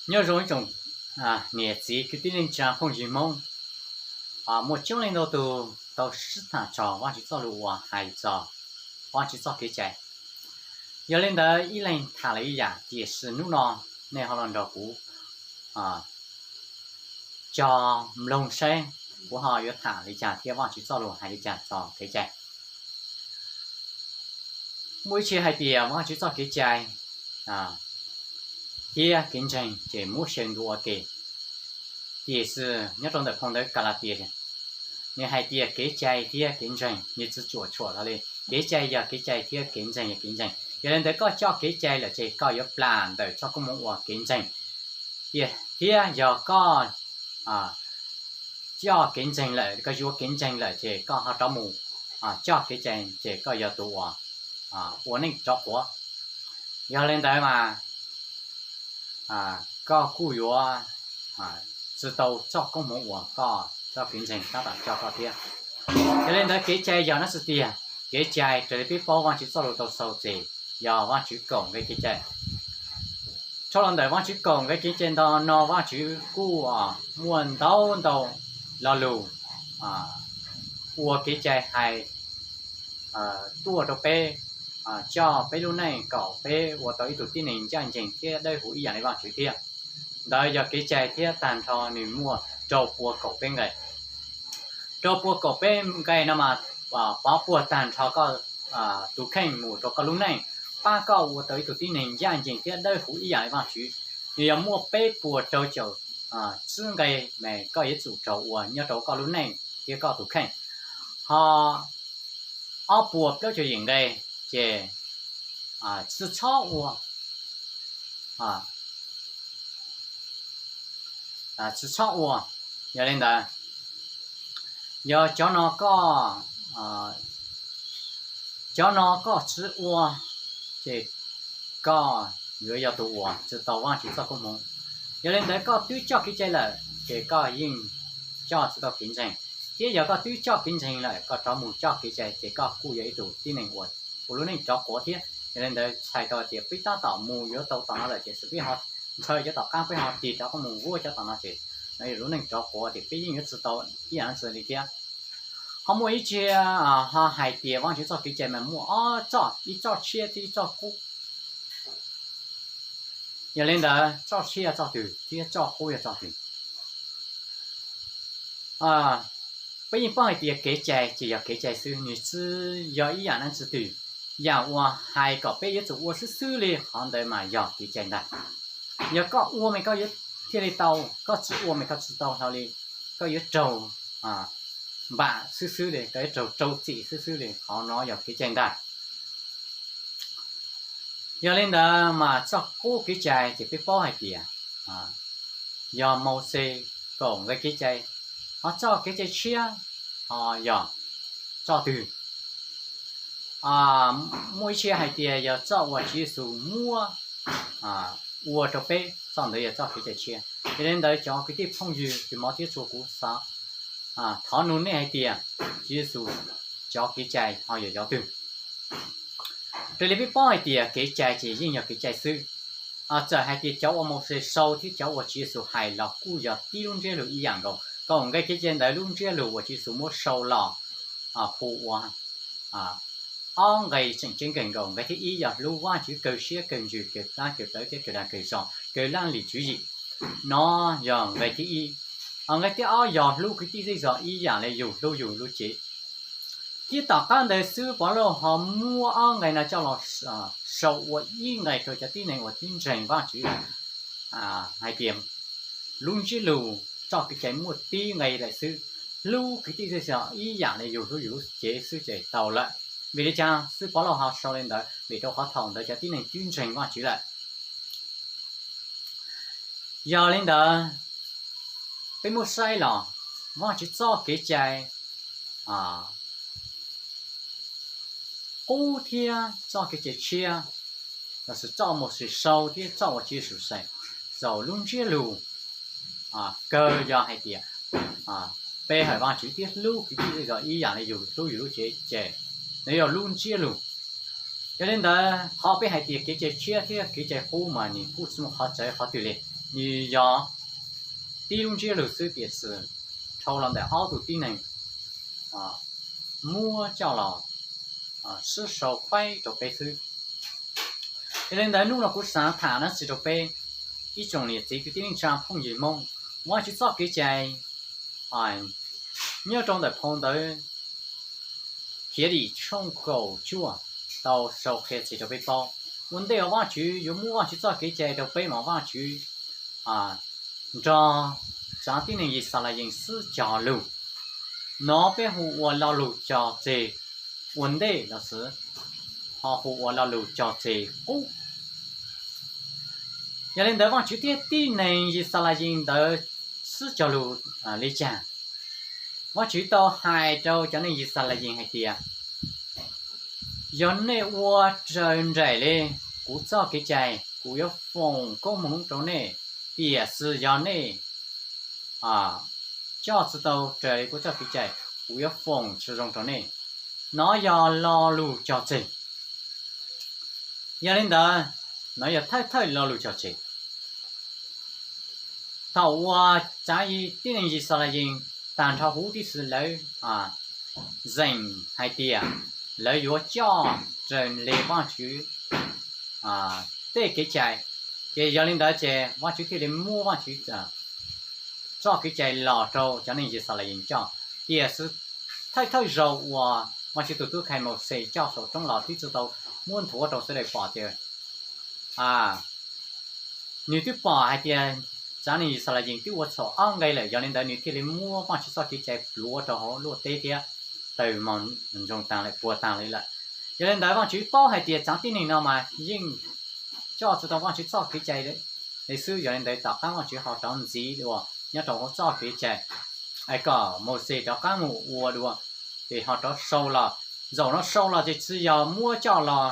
Nyob zoo ib tsoom niam txiv kwv tij neej tsa phooj ywg Hmoob, muaj coob leej ntau tus tau sib tham txog Vajtswv txoj lus uas hais txog Vajtswv txoj kev cai. Yog li ntawd ib leeg tham lawm ib yam, tiam sis hnub no nej ho los nrog kuv cog mloog saib kuv ho yuav tham li cas thiab Vajtswv txoj lus hais li cas txog kev cai. Muaj ib txhia hais tias Vajtswv txoj kev cai thiab kev ntseeg ces muab xyaw ntua ua ke. Tiam sis nyob rau ntawm phau ntawv Kalatias, nws hais tias kev cai thiab kev ntseeg, nws tsis tsuam tshuam hlo li. Kev cai yog kev cai thiab kev ntseeg yog kev ntseeg. Yog li ntawd koj coj kev cai lawm ces koj yuav plam ntawm txoj koob hmoov uas kev ntseeg. Tias thiab yog koj coj kev ntseeg lawm, koj yuav kev ntseeg lawm ces koj ho rov mus coj kev cai ces koj yog tus uas ua neej rov quav. Yog li ntawd mas koj kuj yuav tsis tau txoj koob hmoov uas koj txoj kev ntseeg tab tom coj koj thiab. Yog li ntawd kev cai yog dab tsi tiag? Kev cai raws li peb paub Vajtswv txoj lus tau sau ces yog Vajtswv kaum nqe kev cai. Dhau los ntawm Vajtswv kaum nqe kev cai ntawm no Vajtswv kuj muaj ntau ntau lo lus ua kev cai hais tuaj rau peb, coj peb lub neej kom peb ua tau ib tug tib neeg ncaj ncees thiab dawb huv ib yam li Vajtswv thiab. Ntawd yog kev cai thiab tag nrho nws muaj rau pua kaum peb nqe. Rau pua kaum peb nqe no mas pov puag tag nrho koj tus kheej mus rau koj lub neej, pab koj ua tau ib tug tib neeg ncaj ncees thiab dawb huv ib yam li Vajtswv. Nws yog muaj peb puas rau caum tsib nqe mas koj yuav tsum raug ua nyob rau koj lub neej thiab koj tus kheej. Ho ob puas plaub caug yim nqe ces tsis txhob ua, tsis txhob ua. Yog li ntawd, yog cov no koj, cov no koj tsis ua, ces koj yuav yog tus uas tsis tau Vajtswv txoj koob hmoov. Yog li ntawd koj twb coj kev cai lawm ces koj yeej coj tsis tau kev ntseeg, thiab yog koj twb coj kev ntseeg lawm koj rov mus coj kev cai ces koj kuj yog ib tug tib neeg uas ua lub neej rov quav thiab. Yog li ntawd txhais tau tias peb tab tom mus yuav tau tom no lawm ces peb ho ntshaw cov tom qab, peb ho tig rov qab mus vuab cov tom no ces no yog lub neej rov quav tias peb yeej yuav tsis tau ib yam dab tsi li thiab. Ho muaj ib txhia ho hais tias Vajtswv txoj kev cai mas muaj ob txoj, ib txoj tshiab thiab ib txoj qub. Yog li ntawd txoj tshiab yog txoj twg thiab txoj qub yog txoj twg? Peb yeej paub hais tias kev cai ces yog kev cai xwb, nws tsis yog ib yam dab tsi twg. Yam uas hais kom peb yuav tsum ua xwb xwb li qhov ntawd mas yog kev cai ntag. Yog koj ua mas koj yuav thiaj li tau, koj tsis ua mas koj tsis tau hlo li, koj yuav raug npam xwb xwb li, koj yuav raug rau txim xwb xwb li, qhov no yog kev cai ntag. Yog li ntawd mas txoj qub kev cai ces peb paub hais tias yog Mauxes kaum nqe kev cai, ho txoj kev cai tshiab ho yog txoj twg? Muaj ib txhia hais tias yog txoj uas Tswv Yexus muab ua rau peb, txoj ntawd yog txoj kev cai tshiab. Yog li ntawd cov kwv tij phooj ywg kws hmov thiab tshua, kuv xav thov nug nej hais tias Tswv Yexus cov kev cai ho yog cov twg? Raws li peb paub hais tias kev cai ces yeej yog kev cai xwb. Txawm hais tias cov uas Mauxes sau thiab cov uas Tswv Yexus hais los kuj yog tib lub ntsiab lus ib yam nkaus. Kaum nqe kev cai ntawd lub ntsiab lus uas Tswv Yexus muab sau los hu ua ob nqe tseem ceeb kawg nkaus. Nqe thib ib yog hlub Vajtswv kawg siab kawg ntsws kawg plab kawg plawv thiab kawg dag kawg zog kawg laj lim tswv yim. No yog nqe thib ib. Nqe thib ob yog hlub kwv tij zej zog ib yam li yus hlub yus lub cev. Thiab tom qab ntawd xib hwb Pov Lauj ho muab ob nqe no coj los sau ua ib nqe rau cov tib neeg uas tib ntseeg Vajtswv hais tias lub ntsiab lus txoj kev cai muaj tib nqe lawm xwb, hlub kwv tij zej zog ib yam li yus hlub yus lub cev xwb ces tau lawm. Vim li cas xib hwb Pov Lauj ho sau li ntawd? Vim rau qhov thaum ntawd cov tib neeg twb ntseeg Vajtswv lawm. Yog li ntawd, peb muab saib los Vajtswv txoj kev cai qub thiab txoj kev cai tshiab, los sis txoj Mauxes sau thiab txoj uas Tswv Yexus sau, lub ntsiab lus kawg yog hais tias peb hawm Vajtswv thiab hlub kwv tij zej zog ib yam li yus hlub yus lub cev ces nws yog lub ntsiab lus. Yog li ntawd qhov peb hais tias kev cai tshiab thiab kev cai qub mas nws kuj tsis muaj qhov txawv qhov twg li. Nws yog tib lub ntsiab lus xwb tiam sis dhau los ntawm ob tug tib neeg muab coj los sib sau faib rau peb xwb. Yog li ntawd hnub no kuv xav tham no txog rau peb ib tsoom niam txiv kwv tij neej tsa phooj ywg Hmoob, Vajtswv txoj kev cai nyob rau ntawm phau ntawv Khiav Dim tshooj kaum cuaj tau sau qhia txhim rau peb paub. Ua ntej uas Vajtswv yuav muab Vajtswv txoj kev cai rau peb mas Vajtswv nrog tsav tib neeg Yixalayees xwb cog lus. No peb hu ua lo lus cog tseg ua ntej los sis ho hu ua lo lus cog tseg qub. Yog li ntawd Vajtswv thiab tib neeg Yixalayees ntawd xwb cog lus li cas? Vajtswv tau hais rau cov neeg Yixalayees hais tias, yog nej ua raws nraim li kuv txoj kev cai, kuv yuav foom koob hmoov rau nej, tiam sis yog nej coj tsis tau raws li kuv txoj kev cai, kuv yuav foom tsis zoo rau nej. No yog lo lus cog tseg. Yog li ntawd, no yog thawj thawj lo lus cog tseg. Thaum uas tsav tib neeg Yixalayees tag nrho huv tib si lawv zeem hais tias lawv yuav coj raws li Vajtswv tej kev cai, ces yog li ntawd ces Vajtswv thiaj li muab Vajtswv txoj kev cai los rau cov neeg Yixalayees coj. Tiam sis thawj thawj zaug uas Vajtswv tus tub Mauxes coj saum roob los twb tsis tau muab nthuav rau sawv daws pom tias, nws twb pom hais tias tsav neeg Yixalayees twb ua txhaum ob nqe lawm, yog li ntawd nws thiaj li muab Vajtswv txoj kev cai pluav rau hauv luaj teb thiab tawg mos ntsoog tag lawm, puas tag li lawm. Yog li ntawd Vajtswv paub hais tias tsav tib neeg no mas yeej coj tsis tau Vajtswv txoj kev cai li xwb. Yog li ntawd tom qab Vajtswv ho rov ntxiv dua nyob rau hauv txoj kev cai, kom Mauxes rov qab mus ua dua, ces ho rov sau los. Zaum no sau los ces tsis yog muab coj los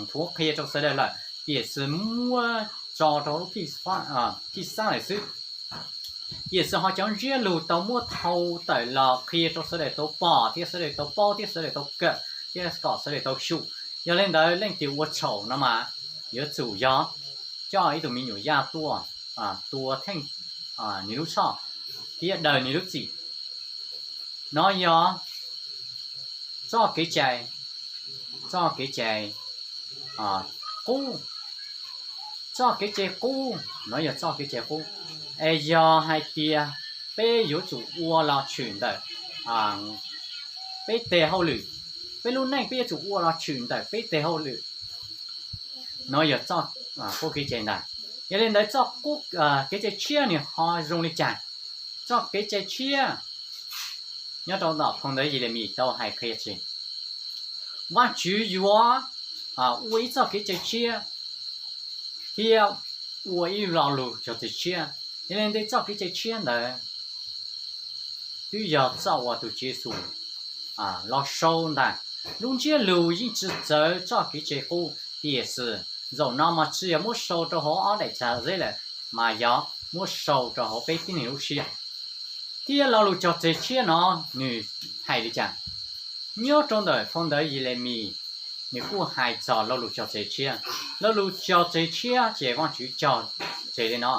nthuav qhia rau sawv daws lawm, tiam sis muab tso rau lub thij xab lawm xwb. Tiam sis ho cov ntsiab lus tau muab thau tawm los qhia rau sawv daws tau pom thiab sawv daws tau paub thiab sawv daws tau kawm thiab kom sawv daws tau xyum. Yog li ntawd leej twg ua txhaum no mas yuav tsum yog coj ib tug me nyuam yaj tuaj tua theej nws lub tshoj thiab daws nws lub txim. No yog txoj kev cai, txoj kev cai qub. Txoj kev cai qub, no yog txoj kev cai qub, es yog hais tias peb yuav tsum ua los tshwm ntawm peb tes hauj lwm, peb lub neej peb yuav tsum ua los tshwm ntawm peb tes hauj lwm. No yog txoj qub kev cai ntag. Yog li ntawd txoj kev cai tshiab nws ho zoo li cas? Txoj kev cai tshiab nyob rau ntawm phau ntawv Yelemis tau hais qhia tseg, Vajtswv yuav ua ib txoj kev cai tshiab thiab ua ib lo lus cog tseg tshiab. Yog li ntawd txoj kev cai tshiab ntawd twb yog txoj uas tus Tswv Yexus los sau ntag. Lub ntsiab lus yeej tsis txawv txoj kev cai qub, tiam sis zaum no mas tsis yog muab sau rau hauv ob daim txaj zeb lawm, mas yog muab sau rau hauv peb tib neeg lub siab. Thiab lo lus cog tseg tshiab no nws hais li cas? Nyob rau ntawm phau ntawv Yelemis, nws kuj hais txog lo lus cog tseg tshiab. Lo lus cog tseg tshiab ces Vajtswv cog tseg li no: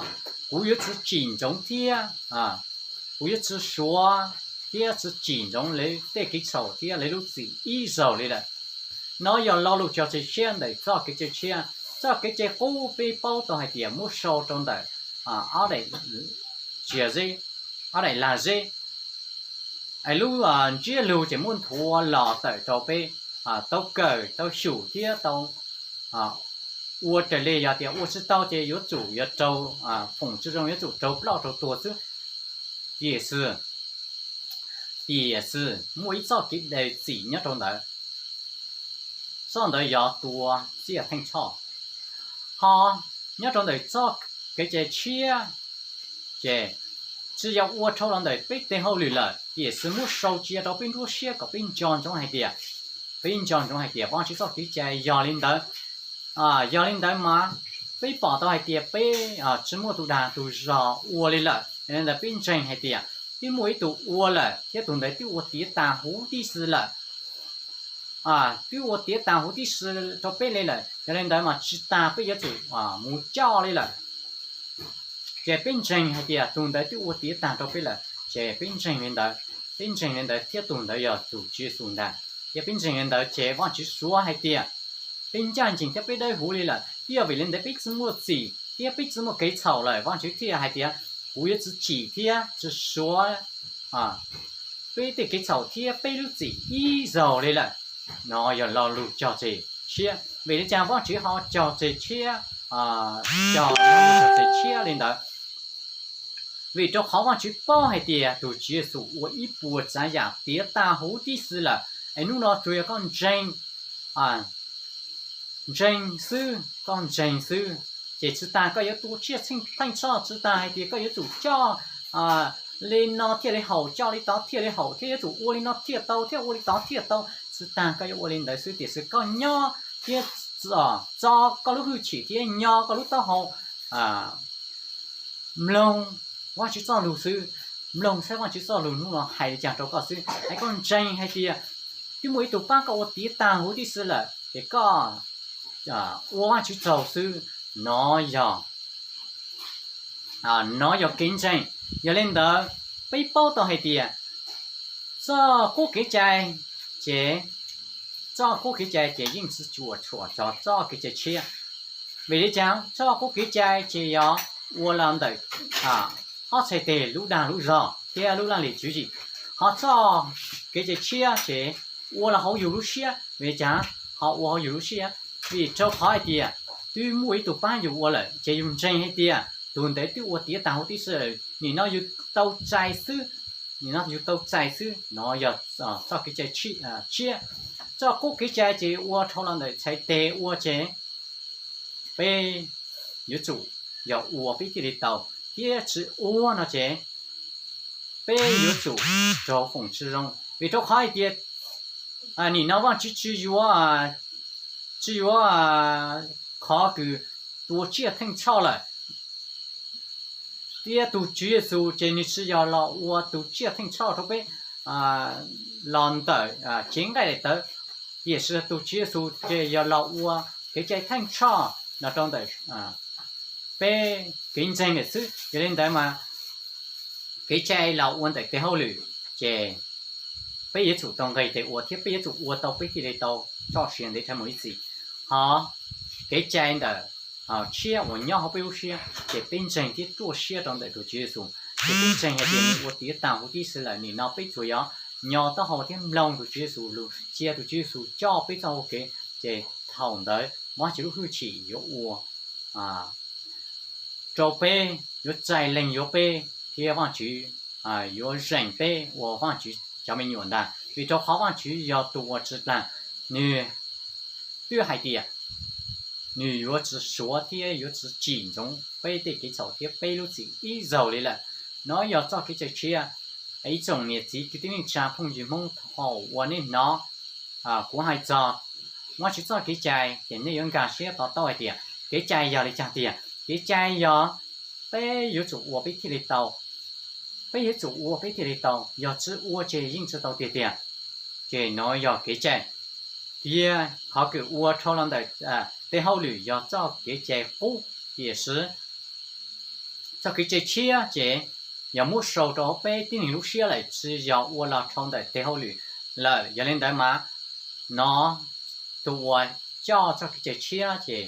Kuv yuav tsis tsim ntsoov thiab kuv yuav tsis suav thiab tsis tsim ntsoov lawv tej kev txhaum thiab lawv lub txim ib zaug li lawm. No yog lo lus cog tseg tshiab ntawm txoj kev cai tshiab. Txoj kev cai qub peb paub tau hais tias muab sau rau ntawm ob daim txiag zeb, ob daim lag zeb. Es lub ntsiab lus ces muab nthuav los tawm rau peb tau kawm tau xyum thiab tau ua raws li. Yog tias ua tsis tau ces yuav tsum yuav raug, foom tsis zoo yuav tsum raug ploj raug tuag xwb. Tiam sis, tiam sis muaj ib txoj kev daws txim nyob rau ntawd. Txoj ntawd yog tua tsiaj theej tshoj. Ho nyob rau ntawm txoj kev cai tshiab ces tsis yog ua dhau los ntawm peb tes hauj lwm lawm, tiam sis muab sau cia rau peb nruab siab kom peb nco ntsoov hais tias, peb nco ntsoov hais tias Vajtswv txoj kev cai yog li ntawd. Yog li ntawd mas peb pom tau hais tias peb tsis muaj tus dag tus zog ua li lawm. Yog li ntawd peb ntseeg hais tias twb muaj ib tug ua lawm thiab tus ntawd twb ua tiav tas huv tib si lawm, twb ua tiav tas huv tib si rau peb li lawm. Yog li ntawd mas tsis tas peb yuav tsum mus coj li lawm. Ces peb ntseeg hais tias tus ntawd twb ua tiav tag rau peb lawm, ces peb ntseeg li ntawd, peb ntseeg li ntawd thiab tus ntawd yog tus Tswv Yexus ntag. Ces peb ntseeg li ntawd ces Vajtswv suav hais tias peb ncaj ncees thiab peb dawb huv li lawm, twb yog vim li ntawd peb tsis muaj txim thiab peb tsis muaj kev txhaum lawm, Vajtswv thiaj hais tias kuv yuav tsis txim thiab tsis suav peb tej kev txhaum thiab peb lub txim ib zaug li lawm. No yog lo lus cog tseg tshiab. Vim li cas Vajtswv ho cog tseg tshiab, cog, cog tseg tshiab li ntawd? Vim rau qhov Vajtswv paub hais tias tus Tswv Yexus ua ib puas tsav yam tiav tag huv tib si lawm, es hnub no tsuas yog koj ntseeg, ntseeg xwb, koj ntseeg xwb, ces tsis tas koj yuav tua tsiaj theej tshoj, tsis tas hais tias koj yuav tsum coj li no thiaj li haum, coj li tod thiaj li haum, thiab yuav tsum ua li no thiaj tau thiab ua li tod thiaj tau, tsis tas koj yuav ua li ntawd xwb, tiam sis koj nyob thiab txo koj lub hwj chim thiab nyo koj lub taub hau mloog Vajtswv txoj lus xwb, mloog saib Vajtswv txoj lus hnub no hais li cas rau koj xwb, es koj ntseeg hais tias twb muaj ib tug pab koj ua tiav tag huv tib si lawm, ces koj ua Vajtswv tsaug xwb. No yog, no yog kev ntseeg. Yog li ntawd, peb paub tau hais tias txoj qub kev cai, ces txoj qub kev cai ces yeej tsis tshua tshua txog txoj kev cai tshiab. Vim li cas? Txoj qub kev cai ces yog ua los ntawm ob txhais tes lub dag lub zog thiab lub laj lim tswv yim, ho txoj kev cai tshiab ces ua los hauv yus lub siab. Vim li cas ho ua hauv yus lub siab? Vim rau qhov hais tias twb muaj ib tug pab yus ua lawm, ces yus ntseeg hais tias tus ntawd twb ua tiav tag huv tib si lawm, nim no yus tau txais xwb, nim no yus tau txais xwb. No yog txoj kev cai tshiab. Txoj qub kev cai ces ua dhau los ntawm txhais tes ua ces peb yuav tsum yog ua peb thiaj li tau, thiab tsis ua no ces peb yuav tsum raug foom tsis zoo. Vim rau qhov hais tias nim no Vajtswv tsis yuav, tsis yuav qhov kws tua tsiaj theej tshoj lawm. Thiab tus Tswv Yexus ces nws tsis yog los ua tus tsiaj theej tshoj rau peb los ntawm cev nqaij daim tawv, tiam sis tus Tswv Yexus ces yog los ua kev cai theej tshoj los rau ntawm peb kev ntseeg lawm xwb. Yog li ntawd mas kev cai los ua ntawm tes hauj lwm ces peb yuav tsum tau nqis tes ua thiab peb yuav tsum ua tau peb thiaj li tau txoj sia ntev dhawv mus ib txhis. Ho kev cai ntawm tshiab uas nyob hauv peb lub siab ces peb ntseeg thiab ruaj siab rau ntawm tus Tswv Yexus, ces peb ntseeg hais tias nws ua tiav tag huv tib si lawm, nim no peb tsuas yog nyo taub hau thiab mloog tus Tswv Yexus lus, cia tus Tswv Yexus coj peb txoj hau kev, ces thaum ntawd Vajtswv lub hwj chim yuav ua rau peb, yuav txais lees yuav peb, thiab Vajtswv yuav zeem peb ua Vajtswv cov me nyuam ntag. Vim rau qhov Vajtswv yog tus uas tsis dag, nws twb hais tias nws yuav tsis suav thiab yuav tsis tsim ntsoov peb tej kev txhaum thiab peb lub txim ib zaug li lawm. No yog txoj kev cai tshiab. Ib tsoom niam txiv kwv tij neej tsa phooj ywg Hmoob, thaum uas nej hnov kuv hais txog Vajtswv txoj kev cai ces nej yuav nkag siab to taub hais tias kev cai yog li cas tiag. Kev cai yog peb yuav tsum ua peb thiaj li tau, peb yuav tsum ua peb thiaj li tau, yog tsis ua ces yeej tsis tau tiag tiag. Ces no yog kev cai. Thiab qhov kws ua dhau los ntawm tes hauj lwm yog txoj kev cai qub, tiam sis txoj kev cai tshiab ces yog muab sau rau hauv peb tib neeg lub siab lawm, tsis yog ua los dhau ntawm tes hauj lwm lawm. Yog li ntawd mas no tus uas coj txoj kev cai tshiab ces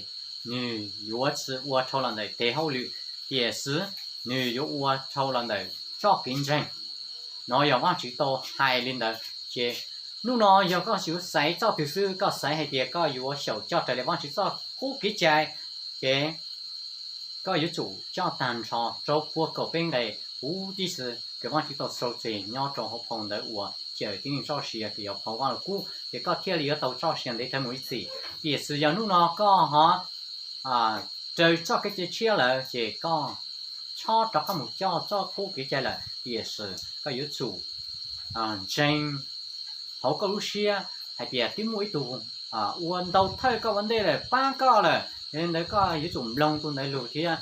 nws yuav tsis ua dhau los ntawm tes hauj lwm, tiam sis nws yuav ua dhau los ntawm txoj kev ntseeg. No yog Vajtswv tau hais li ntawd. Ces hnub no yog koj yuav xaiv txoj twg xwb, koj xaiv hais tias koj yuav xyaum coj raws li Vajtswv txoj qub kev cai, ces koj yuav tsum coj tag nrho rau puag kaum peb nqe huv tib si kws Vajtswv tau sau tseg nyob rau hauv phau ntawv uas cawm tib neeg txoj sia kws yog phau Vaj Lug Kub, ces koj thiaj li yuav tau txoj sia ntev dhawv mus ib txhis. Tiam sis yog hnub no koj ho raws txoj kev cai tshiab lawm ces koj txhob rov qab mus coj txoj qub kev cai lawm, tiam sis koj yuav tsum ntseeg hauv koj lub siab hais tias twb muaj ib tug ua ntau thawj koj ua ntej lawm pab koj lawm. Yog li ntawd koj yuav tsum mloog tus ntawd lus thiab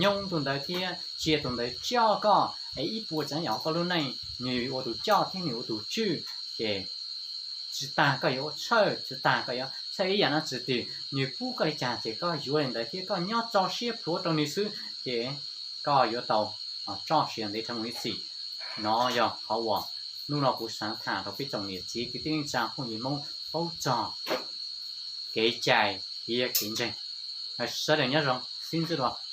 nyob tus ntawd thiab cia tus ntawd coj koj es ib puas tsav yam hauv koj lub neej, nws ua tus coj thiab nws ua tus tswj. Ces tsis tas koj yuav ua txhawj, tsis tas koj yuav txhawj ib yam no tsis twg, nws pub koj li cas ces koj yuav li ntawd thiab koj nyob tso siab plhuav rau nws xwb, ces koj yuav tau txoj sia ntev dhawv mus ib txhis. No yog qhov uas hnub no kuv xav tham rau peb tsoom niam txiv kwv tij neej tsa phooj ywg Hmoob paub txog kev cai thiab kev ntseeg. Sawv daws nyob zoo, xib ntxwv Luas